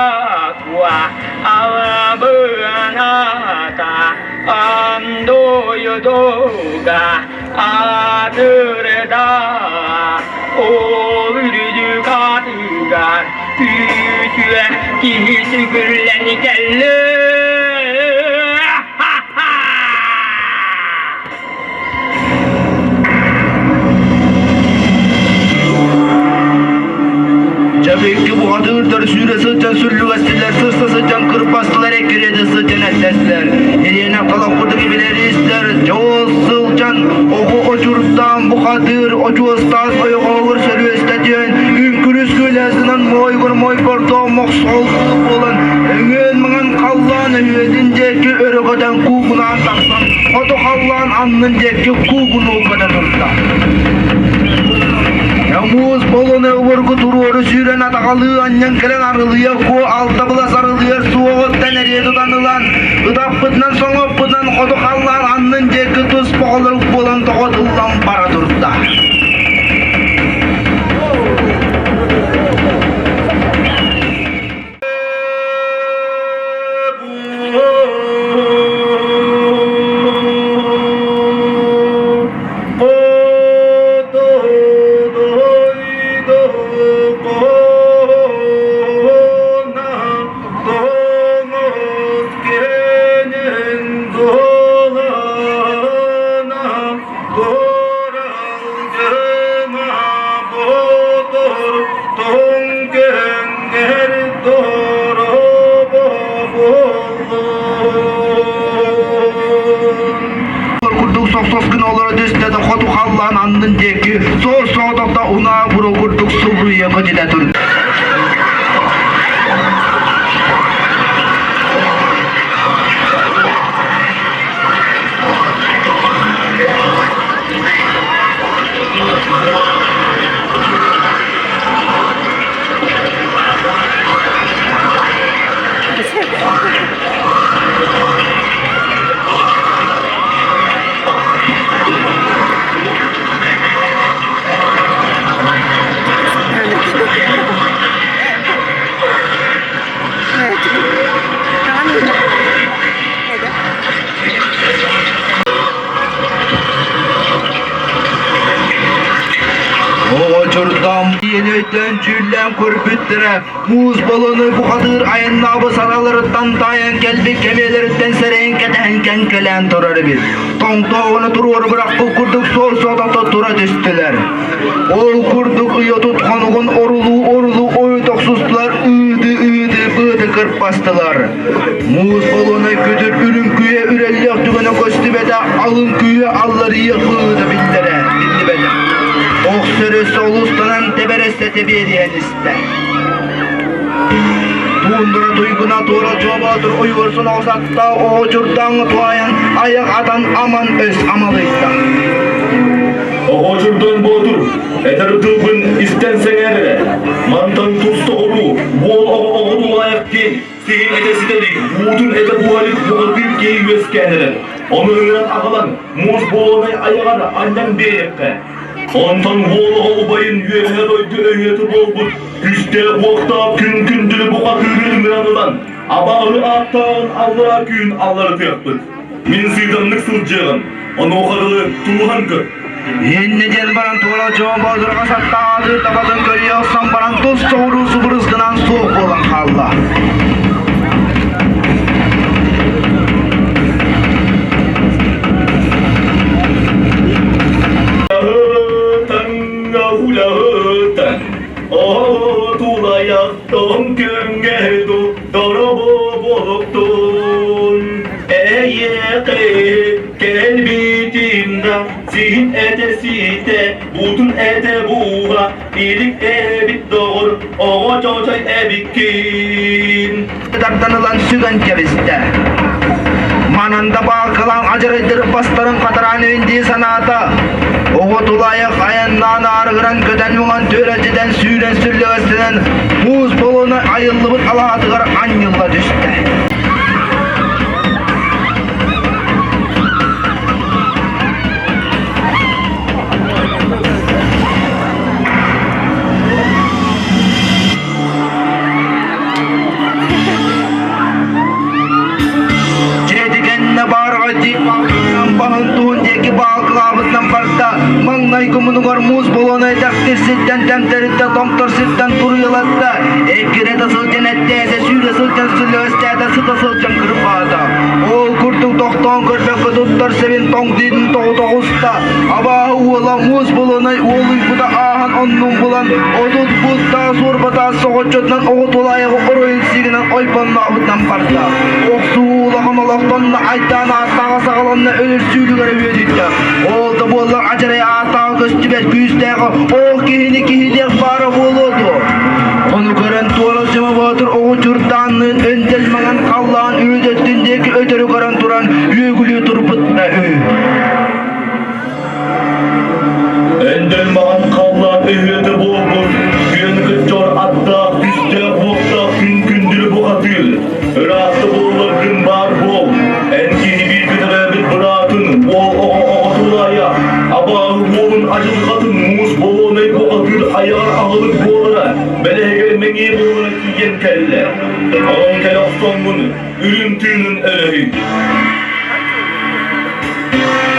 алабыаната андойдога атырда ол үрдүк атыгар үтүө киһи сүгүллэн кэллэ. Чэбикки бухатыырдар сүүрэ сылдьан сүллүгэстилэр, сырса сылдьан кырбастылар, эккирэтэ сылдьан эттэстилэр. Ириэнэ халах курдук билэристэр, дьоҕус сылдьан оҕо очурдаан бухатыыр очуостаан ойоҕоһугар сөрүөстэтиэн, үҥкүрүс күлэсинэн моойгор мойбордоох мохсоҕол буолан, өҥүөн маҥан халлаан өһүөтүн диэки өрө көтөн куугунаан тахсан, хоту халлаан аннын диэки куугунуу көтө турда. Муус болуну обургу туруору сүүрэн атаҕалыы анньан кэлэн арылыйа куо алта былас арылыйар суоҕуттан эрийэ тутан ылан ытаппытынан соҥоппутунан хоту халлаан аннын диэки тус боҕолорук буолан тоҕотуллан бара турда. Курдук сохсос гына олоро түстэ да хоту халлаан аннын диэки суор соҕотохто унаа буруо курдук субуруйа көтүтэ турда. Өйдөөн дьүүллээн көрбүттэрэ, муус болону бухатыыр айаннаабы сараларыттан таайан кэлбит кэмиэлэриттэн сэрэйэн кэтэһэн кэҥкэлээн турар эбит. Тоҥтооҕуна туруору бырахпыт курдук суол-суотата тура түстүлэр. Ол курдук уйатут хонугун орулуу-орулуу ойут охсустулар, ыыты-ыыты быаты кырпастылар. Муус болуонай күтүр үрүҥ күйэ үрэллэх түгэнэ көстүбэтэ, алын күйэ алларыйыах быһыыта биллэрэ, биллибэтэ. Охсөрө солустанан тэбэрэстэ тэбиэриһэн истэ. Туундара туйгуна туора чуобаатыр уйгурсун оҕусатта оҕочурдаҥ туайан айах атан аман өс амалыйда. Оҕочурдан боотур, этэр тылбын истэн сэҥээр эрэ. Мантан тус тоҕуруу, буол оҕо оҕотулаайах диэн сиһин этэ ситэрик, буутун этэ буһарык буҕатыыр киһи үөскээн эрэр. Ону ыҥыран аҕалан, муус буолунай айаҕар анньан биэриэххэ. Онтон уол оҕо убайын үөһэ дойду өйүөтэ буолбут күүстээх-уохтаах күн күндүлү бухатыыры ыҥыран ылан, абааһы ааттааҕын аллараа күн алларытыахпыт. Мин сыыдамнык сылдьыаҕым, онуоха дылы тулуһан көр. Иннэ диэн баран туора дьон боотурга саттаҕаатыы табатын көрүйэ охсон баран тус соҕуруу субурус гынан суох буолан хаалла. Улаһытан, тулайахтан күҥҥэ доробо болуктун эйиэхэ кэлбитим да сиһин этэ сиитэ буутун этэ бууга илик эбит доҕор оҕо чоочой эбиккин Тардан ылан сүгэн кэбистэ. Манан да баалкалаан адьарайдары бастарын хатараан дии санаата. Оҕо тулаайах айаннаан аарыгыран көтөн муҥан түөрэлдьитэн сүүрэн сүллэгэстэнэн муус болуона айыллыбыт алаатыгар анньылла түстэ. Дьиэтигэннэ баарга дии баалкынан баһын туһун диэки баалкылаабытынан барда. Маҥнайгы мунугар муус болуона этэхтир сиртэн тэмтэриттэ томтор сиртэн туруйалатта. Эккирэтэ сылдьан эттээтэ, сүүрэ сылдьан сүллэгэстээтэ, сыта сылдьан кырбаата. Ол курдук тохтоон көрбөккө туттар сэбин тоҥ диитин тоҕу тоҕуста. Абааһы уола муус болуонай уолуйбута ааһан оннун булан 30 буттаах суорбатаас соҕоччутунан оҕо тулаайаҕы оройун сиигинэн ойбоннообутунан барда. Охсуу улахан олохтонно айдаан ааттааҕа саҕаланна өлөрсүүлүгэр үөдүйдэ. Ол да буоллар адьарай ааттааҕа көстүбэт күүстээҕэ ол киһини киһилиэх баара буолуо дуо? Ону көрөн Туора Дьыма Боотур оҕо чурдаанныын өндөл маҥан халлаан үрүт өттүн диэки өтөрү көрөн туран үөгүлүү турбут да үһү. Өндөл маҕан халлаан өһүөтэ буолбут, күөн кыччор аттаах, күстээх-уохтаах күн күндүлү бухатыыр. Ыраахта буолларгын баар буол, эн киһи бииргэ төрөөбүт быраатын, уол оҕо оҕотулаайа, абааһы уолун адьырҕатын муус болуонай бухатыыр айаҕар аһылык буолара, бэлэһигэр мэҥиэ буолара тиийэн кэллэ. Онон кэлэ охсоҥҥун, үрүҥ тыынын өрөһүй.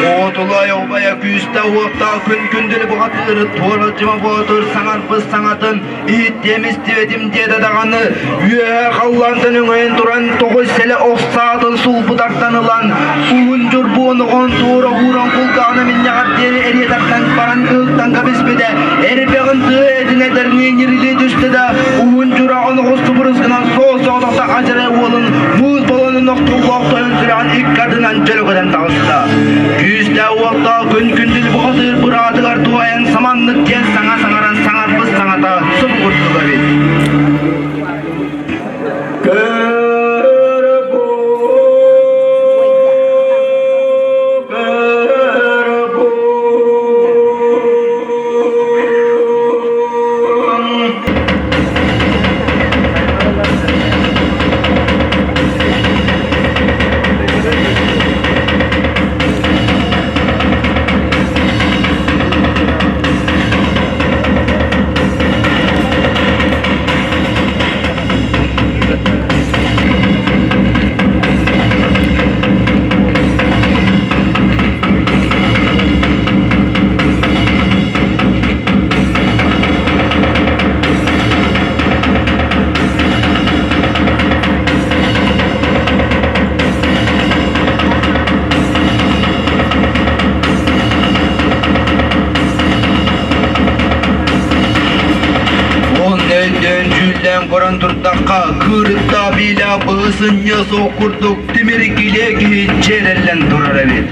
Оотулай убайа күүстэ-уохтаах күн күндүлү бухатыыры туора Дьыма Боотур саҥарбыт саҥатын иһиттиэм истибэтим диэтэ даҕаны үөһэ халлаантан өҥөйөн туран тоҕус сэлэ ох саатын сулбутартан ылан уһун дьурбуон оҕон туора ууран кулгааҕына минньэҕэр диэри эриэ тартан баран ыылтан кэбиспитэ эрбэҕин тыа этин этэринии ньирилии түстэ да уһун дьураҕын оҕус субурус гынан суол-соҕотохто адьарай уолун муус болонун охтуллоох тойон сүрэҕин икки ардынан дьөлөкөтөн таҕыста. Күүстээх уоттаах күн күндүл бухатыыр быраатыгар туһайан саманнык диэн саҥа саҥаран саҥарбыт саҥата субу курдук эбит. көрөн турдахха, кыырыктаах биилээх быһыы-сынньыа суох курдук тимир килиэ киһи дьиэлэллэн турар эбит.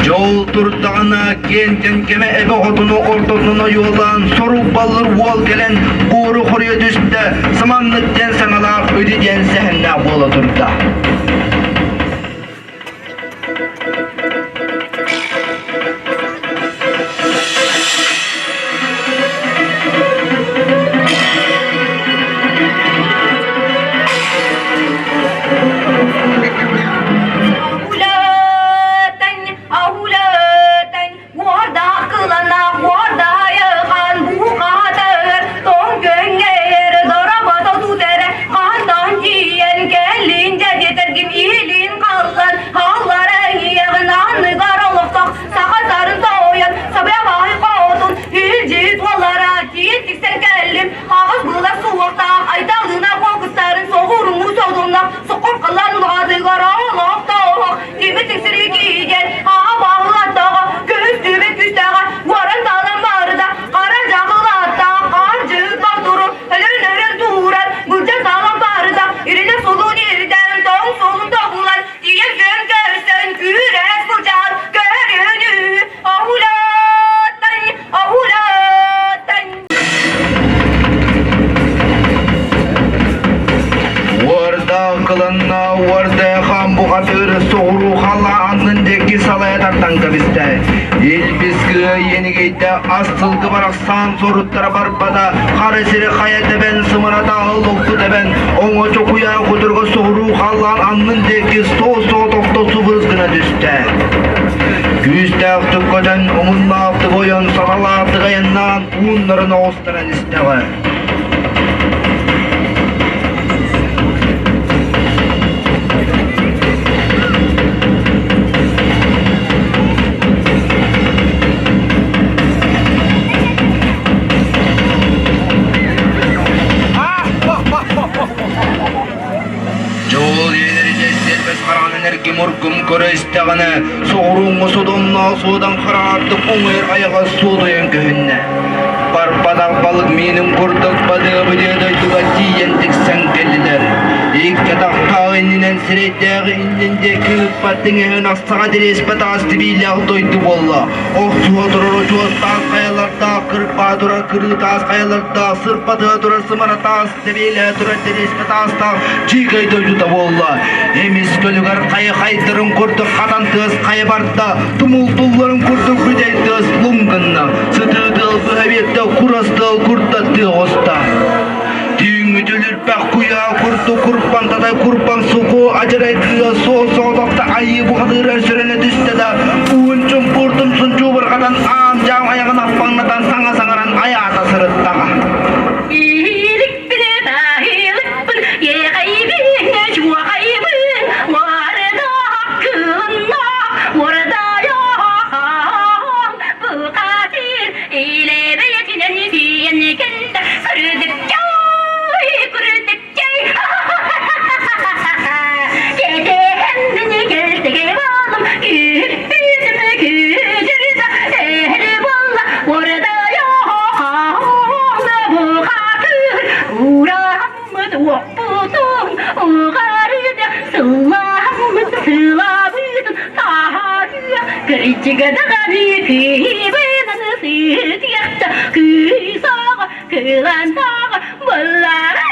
Дьол турдаҕына киэнтэн кэмэ эбэ хотуну ортотунан ойуолаан сорук баллыр уол кэлэн буору хоруйа түстэ, саманнык диэн саҥалаах үдү диэн сэһэннээх буола турда. Уордаах кыланна уордахан бухатыыр соҕуруу халлаанын диэки салайа тардан кэбистэ. Илбис кыа иэнигийдэ ас сылгы барахсан соруттара барбата, хара сири хайа тэбэн сымырата олукту тэбэн, оҥо чокуйа кутурга соҕуруу халлаан аннын диэки соо-соо тохто субурус гына түстэ. Күүстээхтик көтөн, омуннаахтык ойон, саҕалаахтык айаннаан ууннарын оҕустаран истэҕэ. Дьол иэнэри дьэстиэрбэс хараҕынан эргим-ургум көрө истэҕинэ, соҕурууҥҥу содомноох суодан хараҕардык уҥуйар айаҕа суодуйан көһүннэ. Барбатах балык миинин курдук бадыабыдыа дойдуга тиийэн тиксэн кэллилэр. Икки атахтаах иннинэн сирэйдээх иннин диэки ыыппат тиҥэһин ахсаҕа тириэспэ таас тибиилээх дойду буолла. Охсуһа турар очуостаах хайалардаах, кырбаа турар кырыы таас хайалардаах, сырбатыһа турар сымара таас Тэбиэлэһэ турар тэриэскэ таастаах чиикэй дойдута буолла. Эмис көлүгэр хайа хайдарын курдук хатан тыас хайа барда, тумултулларын курдук бүтэй тыас лум гынна. Сытыы тыал быһа биэрдэ, курас тыал курдаттыы оҕуста. Түүҥҥү түлүрпэх куйаа курдук курбан татай курбан суку адьарай кыа суол соҕотохто айыы бухатыырар сүрэнэ түстэ да уун чумпууртум сунчуубурҕатан аам-дьаам айаҕын аппаҥнатан саҥа саҥаран айаата сырыттаҕа. Кылантаҕа буллара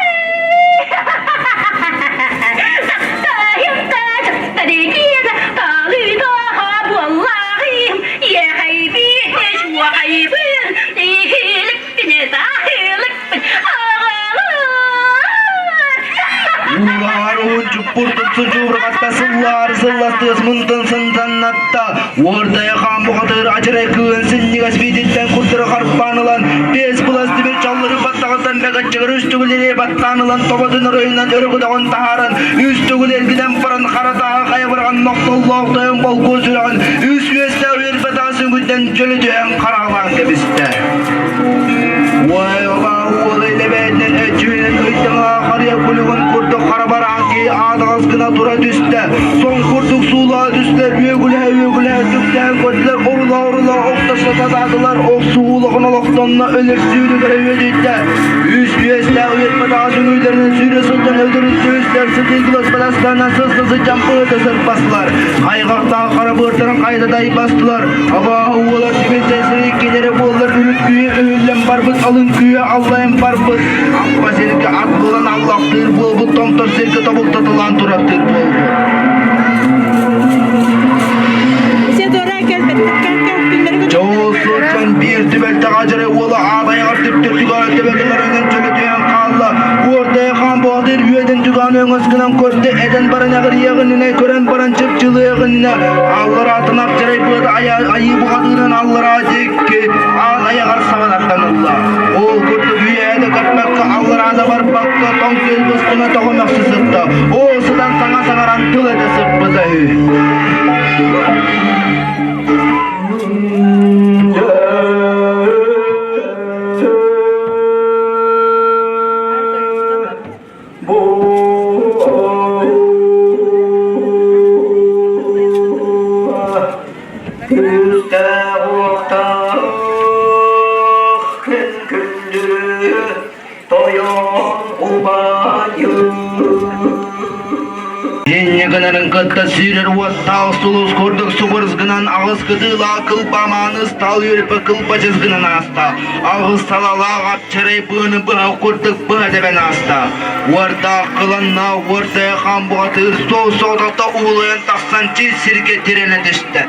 Уулаар чуппуртун сучуурҕатта сыллаар сылластыас мунтун сынтаннатта уордайа хаан бухатыыр ачырай кыын синньигэс биититтэн курдары харпаан ылан биэс былас тимир чаллыры баттаҕыттан бэгэччэгэр үс төгүл илии баттаан ылан тоботун оройунан өрө көтөҕөн таһааран үс төгүл эргинэн баран хара тааһы хайа быраҕан нохтоллоох тойон болгуо сүрэҕин үс үөстээх үөрбэтэх сүҥүттэн дьөлө түһэн хараҕалаан кэбистэ. Уой, уол илэбээтинэн өччүнэн ыйдаҥа харыйа күлүгүн курдук хара бараан киһи аатаҕас гына тура түстэ. Соҥ курдук суулаа түстэ, үөгүлэһэ-үөгүлэһэ түктээн көрдүлэр, орула-орула охто. охсуһа сатаатылар, охсуһуу улахан олохтонно, өлөрсүүнү көрө үөдүйдэ. Үс үөстээх үөтпэтаҕа сүҥүүлэринэн сүүрэ сылдьан өлөрүстүбүттэр, сытыы кылас бадастанан сыста сылдьан быһыта сырбастылар. Хайҕахтаах хара быартарын хайда дайбастылар. Абааһы уола түмүлтэн сирэй кинэрэ буоллар үрүт күүһэ өһүллэн барбыт, алын күүһэ аллайан барбыт. Аппа сиргэ ат буолан аллахтыыр буолбут, томтор сиргэ тобултатылаан тураттыыр буолбут. Дьоҕус сылдьан биир түбэлтэҕэ дьарай уола аатайаҕар түптүр түгэҕэр төбөтүн чөлө түһэн хаалла. Уордайа хаан боотур үөдэн түгэҕин өҥөс гынан көрдө, этэн баран эҕирийэҕининэ, көрөн баран чыпчылыаҕынна. Аллараатын апчарай быата айыы бухатыырын аллараа диэки аан айаҕар саҕалартан ылла. Ол курдук үйэһэ да көппөккө, аллараа да барбакка, тоҥ күөл быстыҥа тоҕо мөхсө сытта. Ол сытан саҥа саҥаран тыл этэ сыппыта үһү. Күүстээх уохтаах күн күндү тойон убайым. Инньэ гынарын кытта сүүрэр уоттаах сулус курдук субурус гынан аҕыс кытыылаах кылбамааны ыстаал үөрпэ кылбачыс гынан ааста. Аҕыс салалаах апчарай быаны быһа курдук быһа тэбэн ааста. Уордаах кыланнаах уордайа хаан бухатыыр суол соҕотохто уулуйан тахсан чил сиргэ тирэнэ түстэ.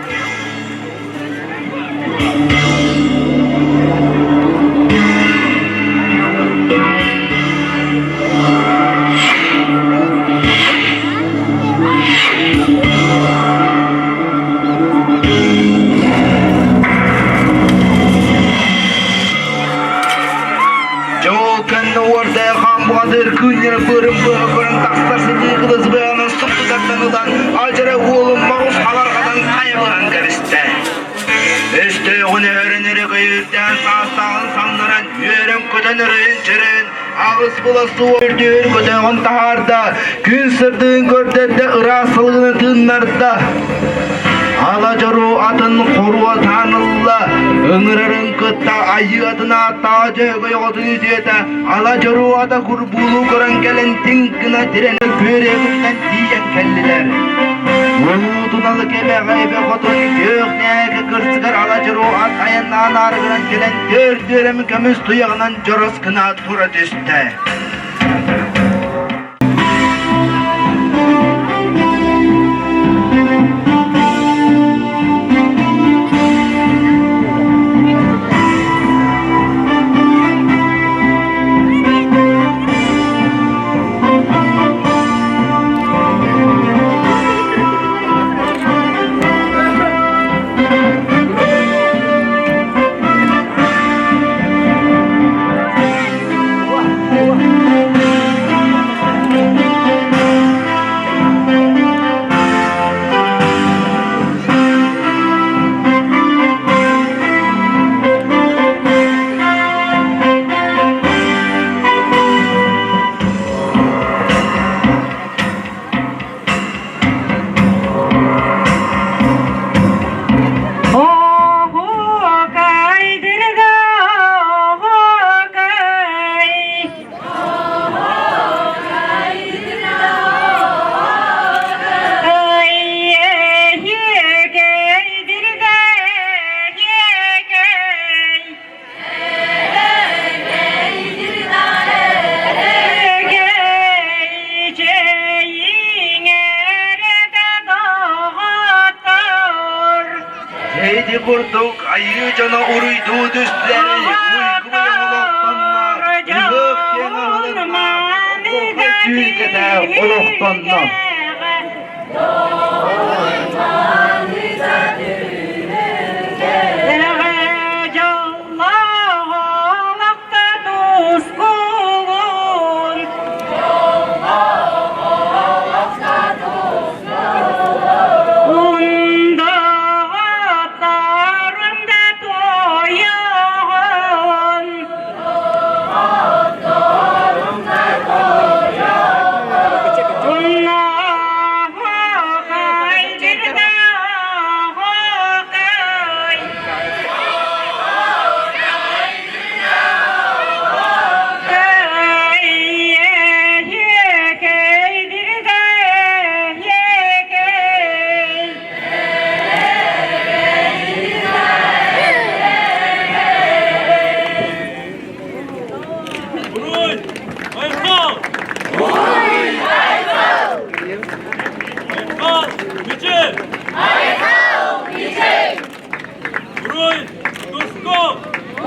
Дьол кэннэ уордайа хаан бухатыыр кыынньара быарын быһа көрөн тахсар сытыы кылыс быанан суптутартан ылан адьара уолун моҕус халарҕатан хайа быһан кэбистэ. Өстөөҕүн өһөрөн эрэ көйүүрдээн саастааҕын самнаран үөрэн-көтөн өрөйүн-чөрөйүн аҕыс була суол үрдүөр көтөҕөн таһаарда, күн сырдыгын көрдөрдө, ыраас салгыны тыыннарда. Ала дьоруо атын хоруо таанылла, ыҥырарын кытта айыы атын ааттааҕа дьөһөгөй оҕотун үтүөтэ, ала дьоруо ата курбуулуу көрөн кэлэн тиҥ гына тирэнэ күөрэҕиттэн тиийэн кэллилэр. Улуутуналы кэбэҕэ эбэ хотун күөх нээки кырсыгар ала дьоруо ат айаннаан аарыгыран кэлэн түөрт көмүс туйаҕынан дьорос гына тура түстэ. Оһуокай дырга оһуокай. Ай эһиэкэй дырга эһиэкэй. Ити курдук айыы дьоно уруйдуу түстүлэр, уйгу олохтонно, ыһыах киэҥ аһылынна, оһуохай түүркэтэ олохтонно.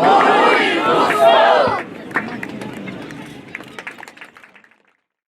Ура!